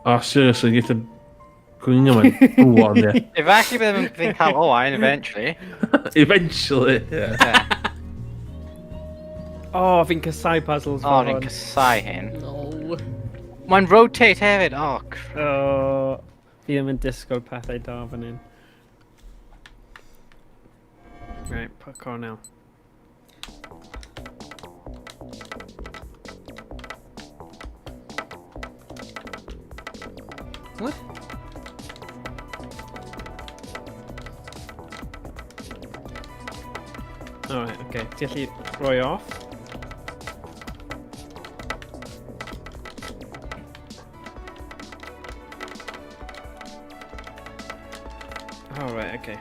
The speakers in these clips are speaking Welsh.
Oh, seriously, get the... Gwyn yma, rwan, ie. Efallai bydd fi'n cael Owain eventually. Eventually, yeah. Yeah. Oh, fi'n casau puzzles Oh, fel fi'n hwn. casau hyn. No. Mae'n rotate hefyd. Oh, crap. Oh, fi ddim yn disgwyl pethau da fan hyn. Right, put cornel. What? Alright, okay. Ti allu roi off? Alright, okay.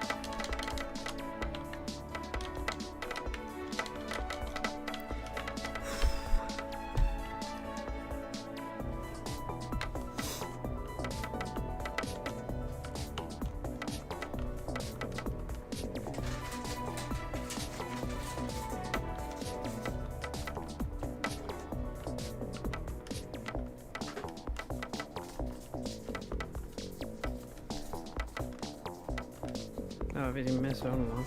O, fi di miss hwnna.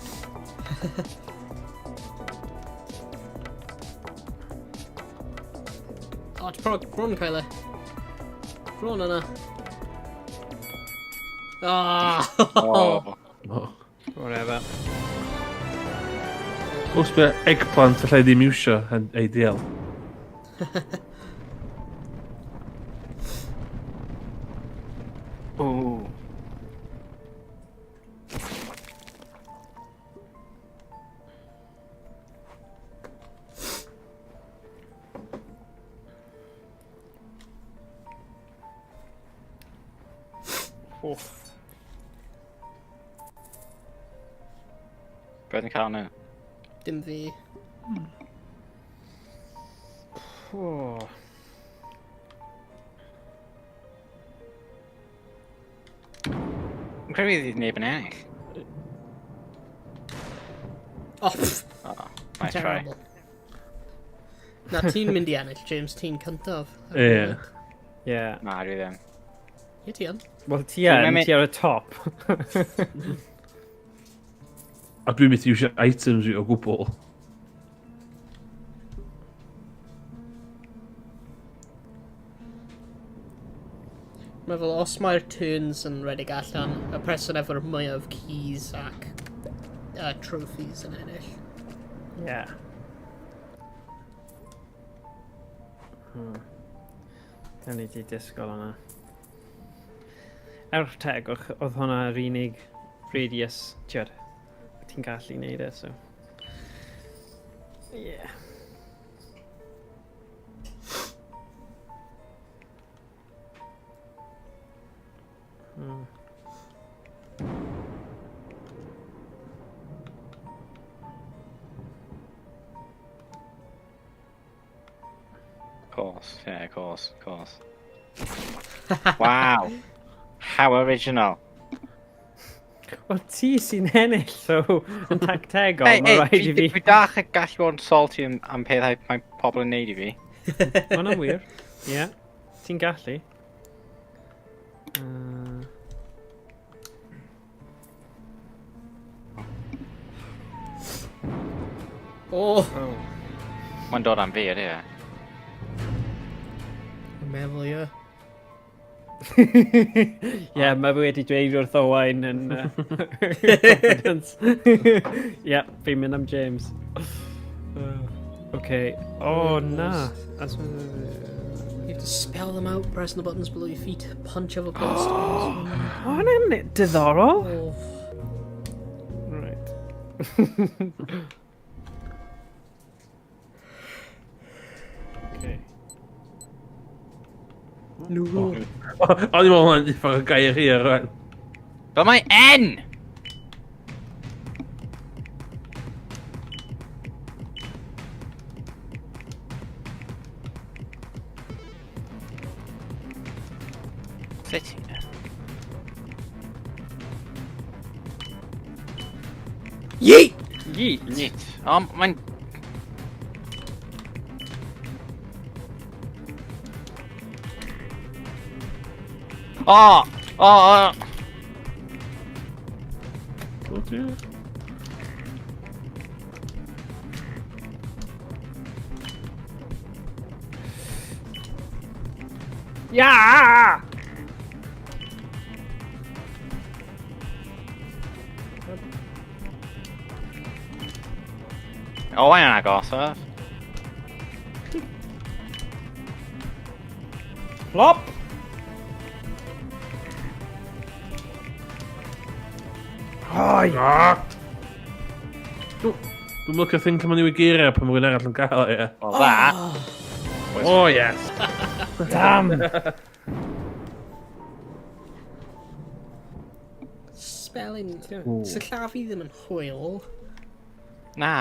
O, ti bron cael e. Bron yna. Ah! Oh. Oh. Whatever. Os be eggplant allai ddim iwsio yn ideal. Ooh. Oof. Beth yn cael nhw? Dim fi. Oh. Yn credu fydd neb yn ennill. Oh, pff, Oh, nice try. terrible. Na, ti'n mynd i ennill, James, ti'n cyntaf. Ie. Yeah. Na, dwi ddim. Ie, ti yn. Wel, ti yn, Dwi'n mynd- ti ar y top. A dwi'n mynd i iwsio items fi o gwbl. Mae fel, os mae'r turns yn redeg allan, y person efo'r mwyaf keys ac trophies yn ennill. Yeah. Dyna ni di disgwyl hwnna. Er tegwch, oedd hwnna yr unig radius, ti'od, ti'n gallu neud e, so. Yeah. Course, yeah, of course, of course. Wow. How original. Wel, ti sy'n ennill, so yn tactegol, Hey, mae hey, rhaid i fi. dwi dach yn gallu bod yn salty am pethau mae pobl yn neud i fi. Mae hwnna'n wir. Ie. Yeah. Ti'n gallu. Oh! Oh. Mae'n dod am fi, ydy e? Dwi'n meddwl, ie. Ie, mae fe wedi dweud wrth Owain yn confidence. Ie, fi'n mynd am James. Okay. Oh, na. As... You have to spell them out, pressing the buttons below your feet, punch other players. Oh, hwnna'n diddorol. Oh. Right. Okay. No. O'n i'n meddwl hwnna'n uffar o gair hir, rwan. Fel mae N! Sut? Yeet! Yeet! Yeet. O, mae'n... O! O! O! O, dear. Ia! Owain yn agosaf. Plop! Ai! Ah! Dwi'n lycio thing cymryd newid geiriau pan mae rhywun arall yn gael e, ie. Well, that. Oh, yes! Damn! Spelling. Ooh. Sillafu ddim yn hwyl. Na.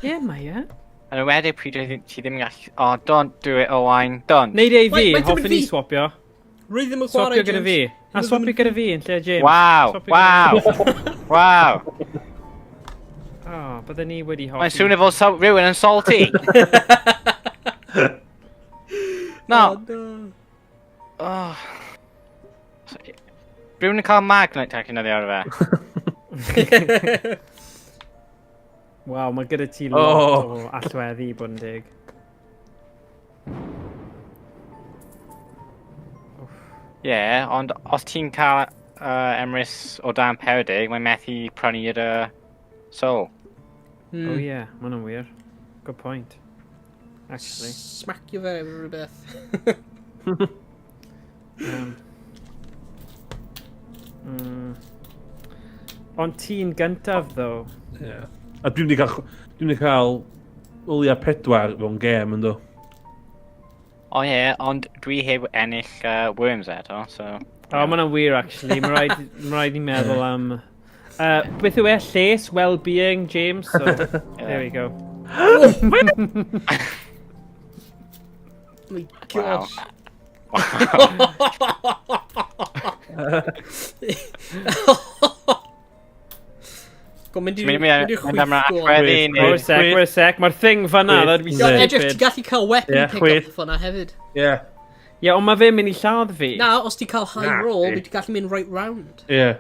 Ie, mae e. Yn enwedig pryd ti ddim yn gallu... Oh, don't do it, Owain. Don't. Neud e i fi, Wait, wait, dim hoffwn yn i fi. swapio. Rwy ddim yn chwarae, Swapio gyda fi. James. A swapio gyda fi yn lle James. Waw! Swapio gyda Waw! Waw! fi. Oh, bydden ni wedi hoffi. Mae'n swnio fel rhywun yn salty. No. Oh, no. Oh. Rhywun yn cael magnet ac yn oddi ar fe. Waw, mae gyda ti lot Oh. o allweddi i bod yn deg. Ie, yeah, ond os ti'n cael Emrys o dan 40, mae'n methu prynu'r soul. Hmm. Oh yeah, mae hwnna'n wir. Good point. Actually. Smacio fe efo rhywbeth. Ond ti'n gyntaf, though. Yeah. A dwi'n di cael, dwi'n di cael o leia 4 mewn gêm yn do. O ie, yeah, ond dwi heb ennill Worms eto, so... O, oh, mae hwnna'n wir, actually. Mae rhaid, ma rhaid i meddwl am... Beth yw e? Lles, well-being, James? So, there we go. Oh my gosh. Wow. Go, mynd i Ti'n mynd i mynd i'r mynd am chwith go. allweddi Chwith, neu... Wait a sec, wait a sec. Mae'r thing fyna, Chwith. that'd be Yo, edrych, ti'n stupid. gallu cael weapon Ie, pick-up chwith. fyna hefyd. Ie. Ie, ond mae fe'n mynd i lladd fi. Na, os ti'n cael high Na, roll, di. ti'n gallu mynd right round. Ie.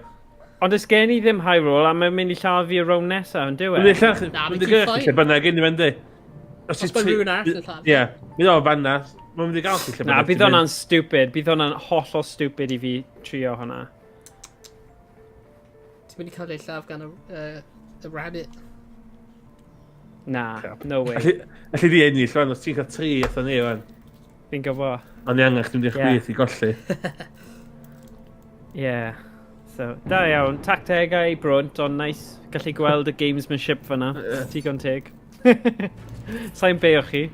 Ond oes gen i ddim high roll, a mae'n mynd i lladd fi y round nesaf, yn dyw e? Mynd i lladd, Na, mynd mae i ti'n gyrchu fine. lle bynnag unrhyw fynd di. Os mae rhywun arall yn lladd. Ie. Mynd o fanna. Mae'n mynd i gael chi lle Na, bynnag bydd ti'n mynd. hwnna'n stupid. Bydd hwnna'n hollol stupid i fi trio hwnna. Ti'n mynd i cael ei lladd gan y rabbit. Na, Crap. no way. Alli di ennill, wan, os ti'n cael 3 atho ni, wan. Fi'n gwybod. Ond i angen chdi mynd i'r Ie. chwith i golli. Yeah. So, da iawn. Tactegau brwnt, ond nice. Gallu gweld y gamesmanship fyna. Digon teg. Sa'n beio chi.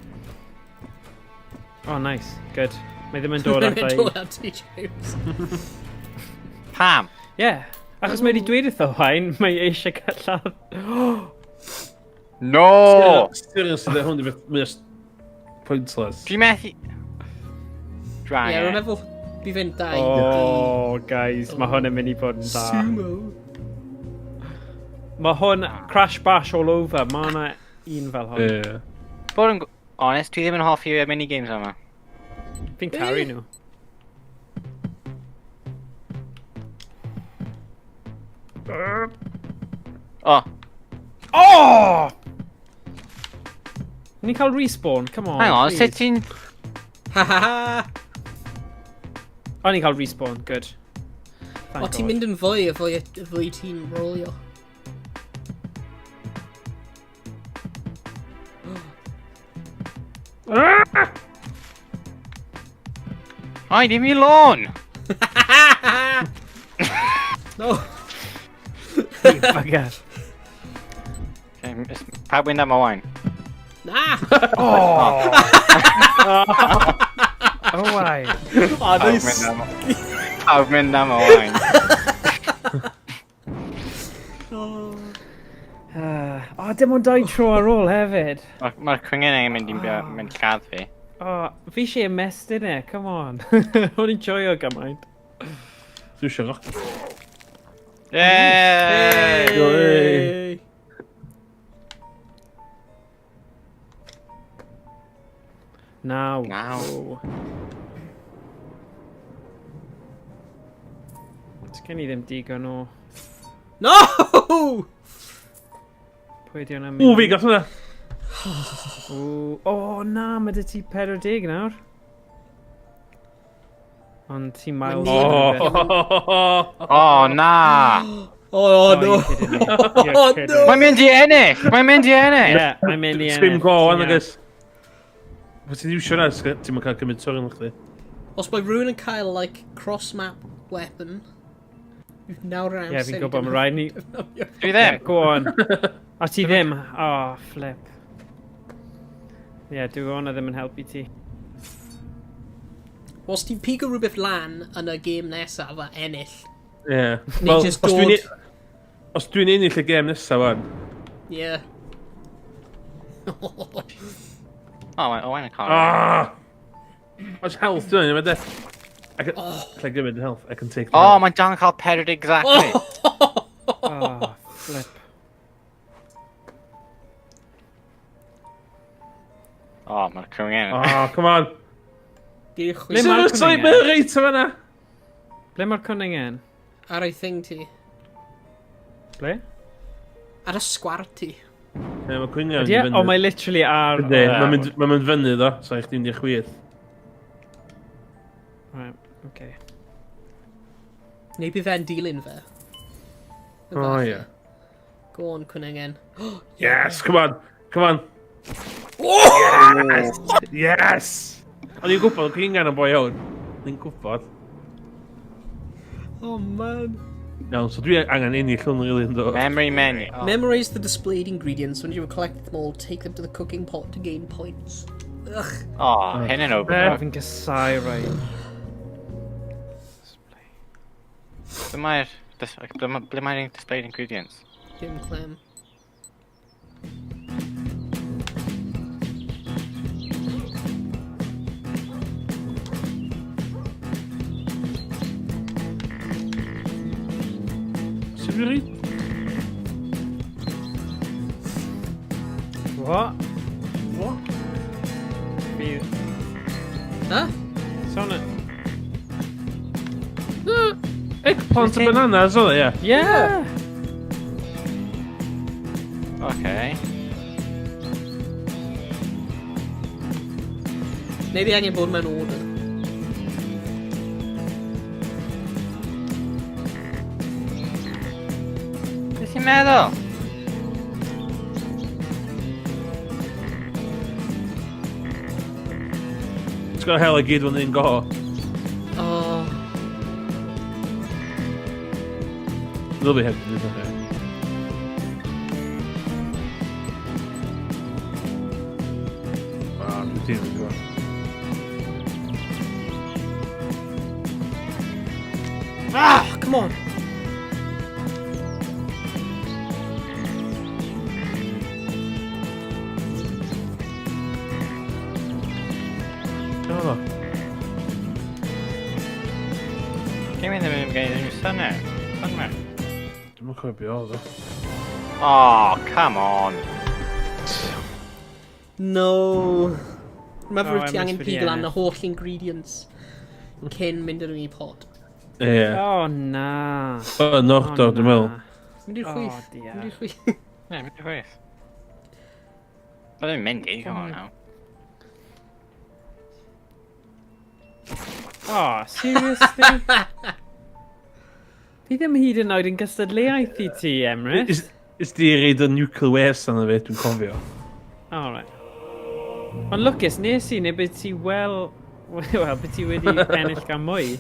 Oh, nice. Good. Mae ddim yn dod Mae'n ata i. dod at ti, James. Pam? Yeah. Achos mae wedi dweud wrtho Owain, mae eisiau cael lladd. No! Seriously, hwn di beth mwy pointless. Dwi'n methu... Dwi Ie, angen. rwy'n meddwl bydd fe'n dau. Oh, guys, mae hwn yn mynd i bod yn dda. Sumo. Mae hwn crash bash all over. Mae hwnna un fel hwn. Ie. Bod yn honest, dwi ddim yn hoffi y minigames yma. Fi'n caru nhw. Oh, Oh! Ni'n cael respawn, come on. hang on, please. sut ti'n... Ha ha ha! O, ni'n cael respawn, good. Thank O, ti'n God. mynd yn fwy y fwy, y fwy ti'n rolio. Oi, leave me alone! No! You bugger. Okay, pawb mynd am Owain. Na! Oh! Oh, why? O, Pawb nice! mynd am... Pawb mynd am Owain. Oh. Oh, dim ond dau tro ar ôl hefyd. Mae'r cwingen yn mynd i mynd lladd fi. Oh, fi eisiau ymestyn e, come on. O'n i'n joio gymaint. Dwi eisiau rock. Yay! Hey! Naw. Naw. Oh. Sgen i ddim digon o... No! Pwy ydi hwnna'n Ww, fi gath hwnna. Ww, o na, mae dy ti 40 nawr. Ond ti'n miles. Oh. Oh, na! Oh, no. Oh, no. Mae'n mynd i ennill! Mae'n mynd i ennill! Yeah, mae'n mynd i ennill. Spin go, Ti'n wan, iawn. agos. Os ti'n iwsio hwnna, ti'n mynd cael cymryd torri yn chdi. Os mae rhywun yn cael, like, cross-map weapon, nawr yn Ie, amser fi'n i gwybod, mae rhaid ni... defnyddio. Dwi ddim. Go on. O, ti ddim? Oh, flip. Ie, yeah, dwi hwnna ddim yn helpu ti. Os ti'n pigo rhywbeth lan yn y gêm nesaf a ennill, Ie. Neu Wel, jyst os dwi'n dod- os dwi'n ennill y gêm nesaf wan. ie. Oh, mae'n oh, cael. Ah! Os health dwi'n ennill, de. I can, oh. give it health. I can take the Oh, health. mae'n dal yn cael 40 exactly. Oh, flip. Oh, mae'n coming in. Oh, come on. Di'r Ble chwith mae'r Seriously, cwningen? mae'n reit o fanna. Ble mae'r cwningen? ar ei thing ti. Ble? Ar y sgwar ti. Ie, mae cwningen Ydy e? O, mae literally ar... Ydy, oh, mae'n mynd fyny ddo, so i chdi mynd i'r chwith. Right, okay. Neu bydd e'n dilyn fe. Oh, ie. Go on, cwningen. Yes, come on, come on. Yes! Yes! O'n i'n gwybod, cwningen yn boi iawn. O'n i'n gwybod. Oh, man. Iawn, so dwi angen ennill hwn rili yn do. Memory menu. Oh. Memorize the displayed ingredients. When you have collected them all, take them to the cooking pot to gain points. Ugh. Oh, hyn yn Oh, overcooked. fi'n casau rai. Ble mae'r... Ble mae'r displayed ingredients? Dim clem. Sut dwi'n rhaid? What? What? Fi... Huh? Son... Eggplant a bananas oedd e, ie. Yeah! Okay. Neu fi angen bod mewn order. Beth ti'n meddwl? Ti'n gwybod hel i gyd fan un go. Oh. They'll be happy with it. Ah, dwi'n teimlo gwybod. Ah, come on. Oh, Gen i ddim yn gwneud unrhyw synnwyr. Synnwyr. Dwi'm yn cofio be oedd o. Oh, come on. No. Remember Oh, ti Emrys angen wedi pigo lan ennill. y holl ingredients cyn mynd yn y pot. Ie. Oh, na. Yn order, dwi'n meddwl. Mynd i'r Oh, chwith. dear. Mynd i'r chwith. Ie, mynd i'r chwith. Mae ddim mynd i, come on now. Oh, seriously? Fi ddim hyd yn oed yn gystadleuaeth i ti, Emrys. Is di reid y nuclear waste arno fi, dwi'n cofio. Oh, right. Ond lwcus, nes i, neu beth ti wel... Wel, beth ti wedi ennill gan mwy.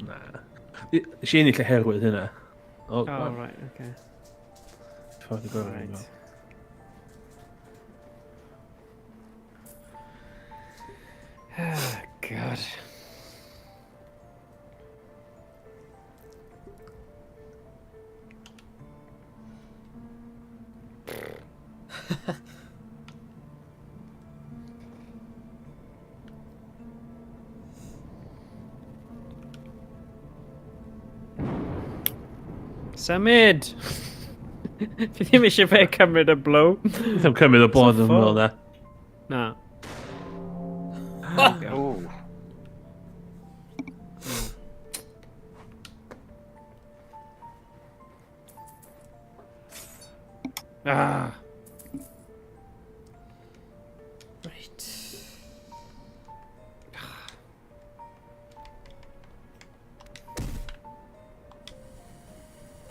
Na. Nes i ennill oherwydd hynna. O, Oh, right, okay. Ffordd i gorau. Right. Oh, God. Symud! Fi ddim eisiau fe cymryd y blow. Ddim cymryd y bod yn meddwl na. Na. Ooh.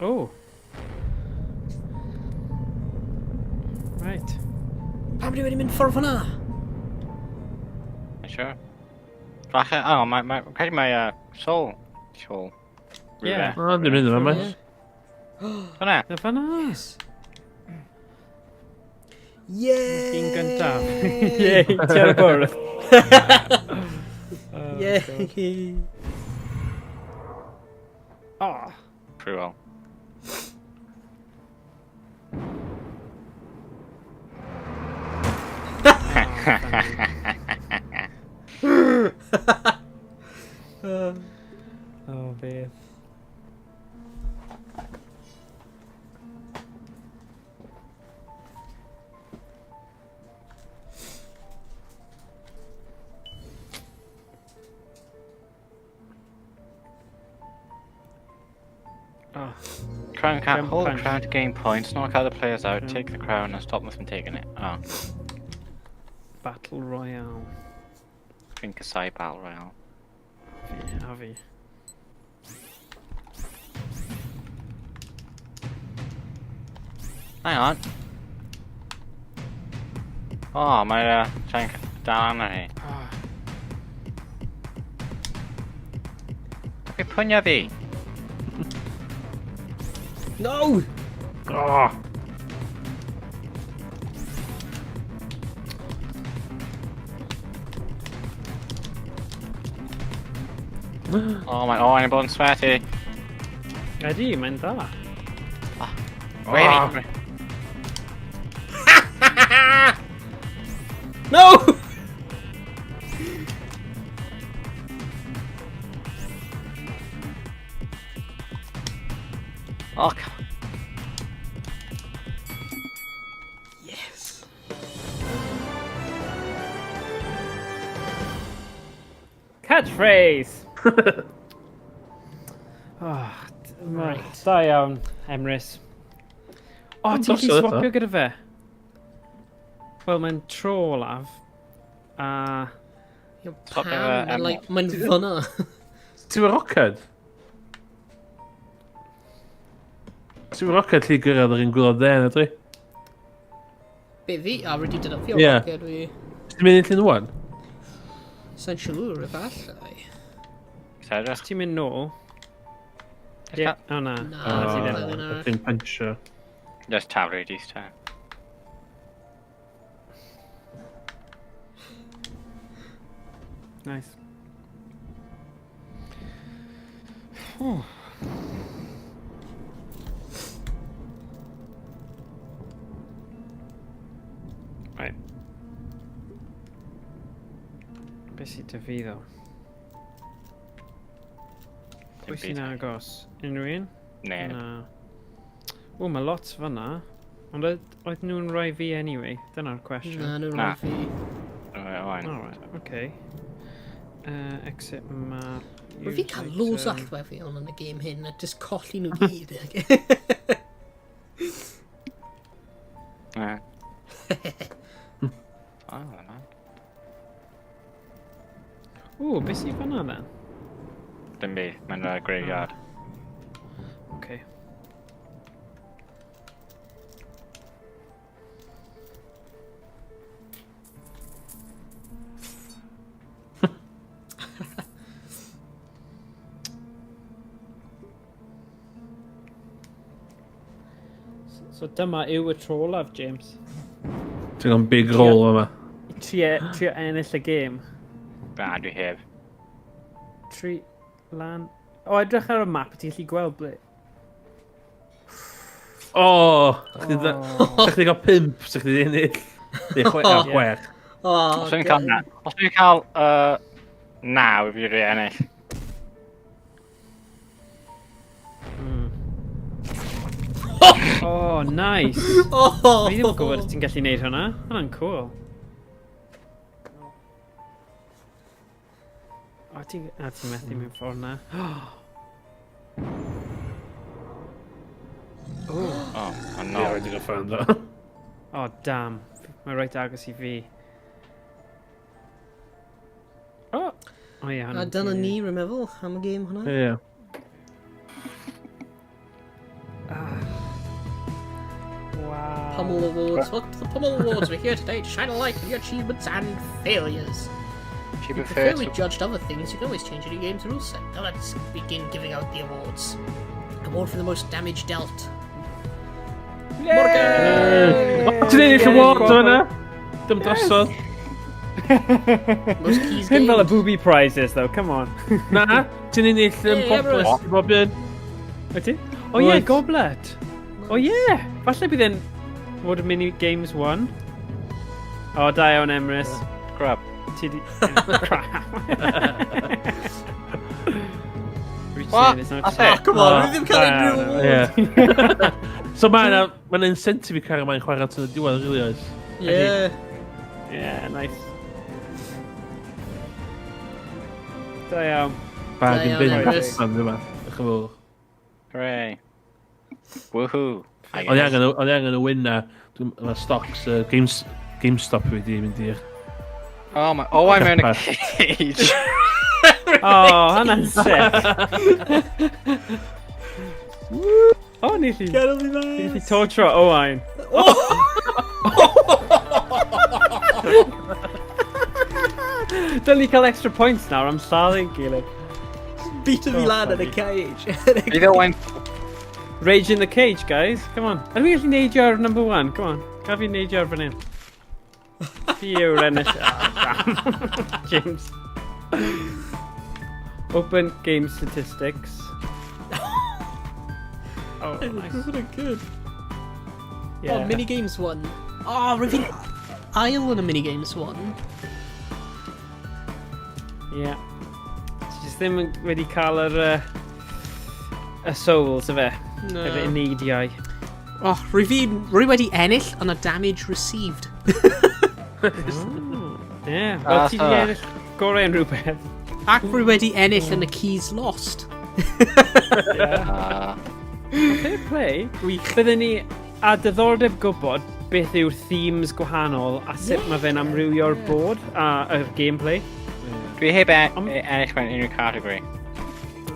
Oh. Right. Pam di wedi mynd ffordd fyna? Mae'n siŵr. Falle, oh, mae, mae, credu mae Soul. Soul. Ie. O, ddim mynd yma, mae. Hwna. Na fanna. Yes. Yay! Ti'n gyntaf. Yay, ti ar y bwrdd. Oh, Yay! Oh. Cruel. Oh, beth. Oh, Crown can't Jump hold the punch. crown to gain points, knock other players out, Jump. take the crown and stop them from taking it. Oh, Battle Royale. I think Kasai Battle Royale. Fi, a fi. Hang on. Oh, mae tank dal arno hi. Oh, Fi pwnio fi! No! O! Oh, mae'n oh, mae'n bod yn sweaty. Ydy, mae'n dda. Wait. No! Oh, come on. Yes. Catchphrase! Oh, Right. Da iawn, Emrys. O, ti'n gallu Dosod eto. swapio gyda fe? Wel, mae'n tro olaf. A... Pam, Stop efo mae'n em- like, mae'n fyna. Ti'n fy roced? Ti'n fy roced lle i gyrraedd yr un gwylod dde, na dwi? Be fi? A wedi defnyddio Ie. rocket fi. Ti'n mynd i'n llun wan? Sa'n siŵr, efallai. Cedric. Os ti'n mynd nôl... Ie. Ie, o na. Na, Na, ti ddim. fel yna. Ti'n puncher. Just taflu i te. Nice. Oh. Right. Beth sydd dy fi ddo? Pwy Dim sy'n byd. agos? Unrhyw un? Ne. Na. O, mae lot fyna. Ond oedd nhw'n rhoi fi anyway? Dyna'r cwestiwn. Na, nhw'n Na. rhoi fi. Owain. Alright, okay. Exit map. Rwy fi use cael loads o item. allweddion yn y game hyn a just colli nhw gyd. Ne. Oh, na. O, beth sydd fyna then? Dim byd. Mae'n graveyard. Okay. So dyma yw y tro olaf, James. Ti'n gael big roll yma. Trio ennill y gêm. Na, dwi heb. Tri lan. O, edrych ar y map, ti'n gallu gweld ble. O! Chdi gael 5, so chdi di ennill. Neu 6. Oh, Os dwi'n cael na. Os dwi'n cael 9, fi wedi ennill. Oh, nice. Oh! Fi ddim yn gwybod ti'n gallu neud hwnna. Hwnna'n cool. O, ti'n... A, ti'n methu mewn ffordd na. Oh, oh Ie, no. wedi gael ffan do. Oh, damn. Mae reit agos i fi. Oh! O ie, A hwnna'n... dyna ni, rwy'n meddwl, am y game hwnna. Ie. Awards. Welcome to the Pummel Awards. We're here today to shine a light on your achievements and failures. She If you prefer prefer we to... judged other things, you can always change any game's rule set. Now let's begin giving out the awards. Award for the most damage dealt. Morgan! Ti'n ennill y award yna? Dim drosodd. Most keys Hyn fel y gained. booby prizes, though, come on. Na, ti'n ennill Hey, goblet Emrys. i bob un. Wyt ti? O ie, Wyt. goblet. O ie, falle bydd e'n fod yn mini games 1. O, da iawn, Emrys. Grub. Ti di... Crap. What? That's Oh, it. come on, Oh, we ddim cael da unrhyw iawn, award. Ie. So mae yna, mae yna incentive i cario ymlaen chwarae tan y diwedd, really oes. Yeah. Yeah, nice. Da iawn. Bag Da yn iawn, bin, Emrys. Batman, rhywbeth. Ych yn fawr. Hooray. Woohoo. I O'n i guess. angen, o'n i angen y win na. Mae stocks GameStop wedi mynd i'r... Oh my... Oh, I'm in a cage. Oh, hwnna'n sick. O, nes i... Gadael fi Nes i mas. torture Owain. Dylen ni cael extra points nawr am lladd gilydd. Beat fi Oh, lan yn y funny. cage. Bydd Owain... Rage in the cage, guys. Come on. Ydw i'n gallu neidio ar number one? Come on. Gaf fi neidio ar fan hyn. Fi yw'r ennill. Ah, damn. James. Open game statistics. Oh, nice. Isn't it good? Yeah. Oh, minigames one. Oh, rwy'n fi'n ail yn y minigames one. Yeah. Ti jyst ddim yn wedi cael yr... y souls, yfe? No. Efo eneidiau. Oh, rwy fi'n... Rwy wedi ennill yn y damage received. Yeah. Wel, ti wedi Ah. ennill gorau yn rhywbeth. Ac rwy wedi ennill yn y keys lost. Yeah. Fair play. Gwych. Bydden ni a diddordeb gwybod beth yw'r themes gwahanol a sut mae fe'n amrywio'r board a yr gameplay. Dwi heb ennill mewn unrhyw category.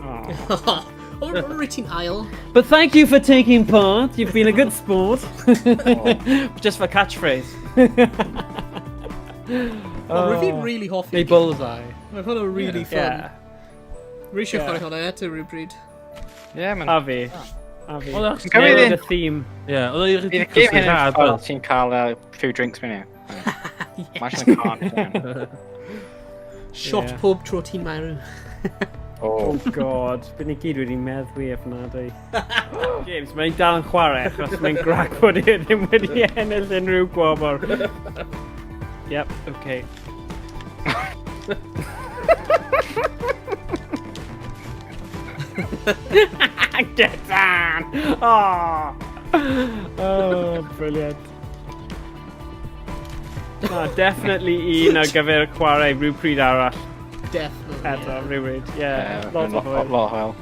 Oh. O, rwy ti'n ail. But thank you for taking part. You've been a good sport. Just for catchphrase. Oh, rwy fi'n really hoffi. Neu bullseye. Mae hwnna'n really fun. Yeah. Rwy eisiau Yeah. chwarae hwnna eto rhywbryd. Yeah, man. A fi. A fi. Oedd Ti'n cymryd Newid un? y theme. Ie, oedd o'n Bydd y game ridiculously hyn yn rhad. fun oedd? os ti'n cael few drinks mewn i. Mae'n siŵr yn calm down. Shot Yeah. pob tro ti'n marw. Oh. Oh god, bydd ni gyd wedi meddwi ofnadwy. James, mae'n dal yn chwarae achos mae'n grac bod e ddim wedi ennill unrhyw gwobr. Yep, okay. Get down! Oh, oh brilliant. Na, definitely un ar gyfer chwarae rhyw pryd arall Definitely. eto, yeah. rhywbryd. Yeah, lot o lot hwyl. lot o hwyl.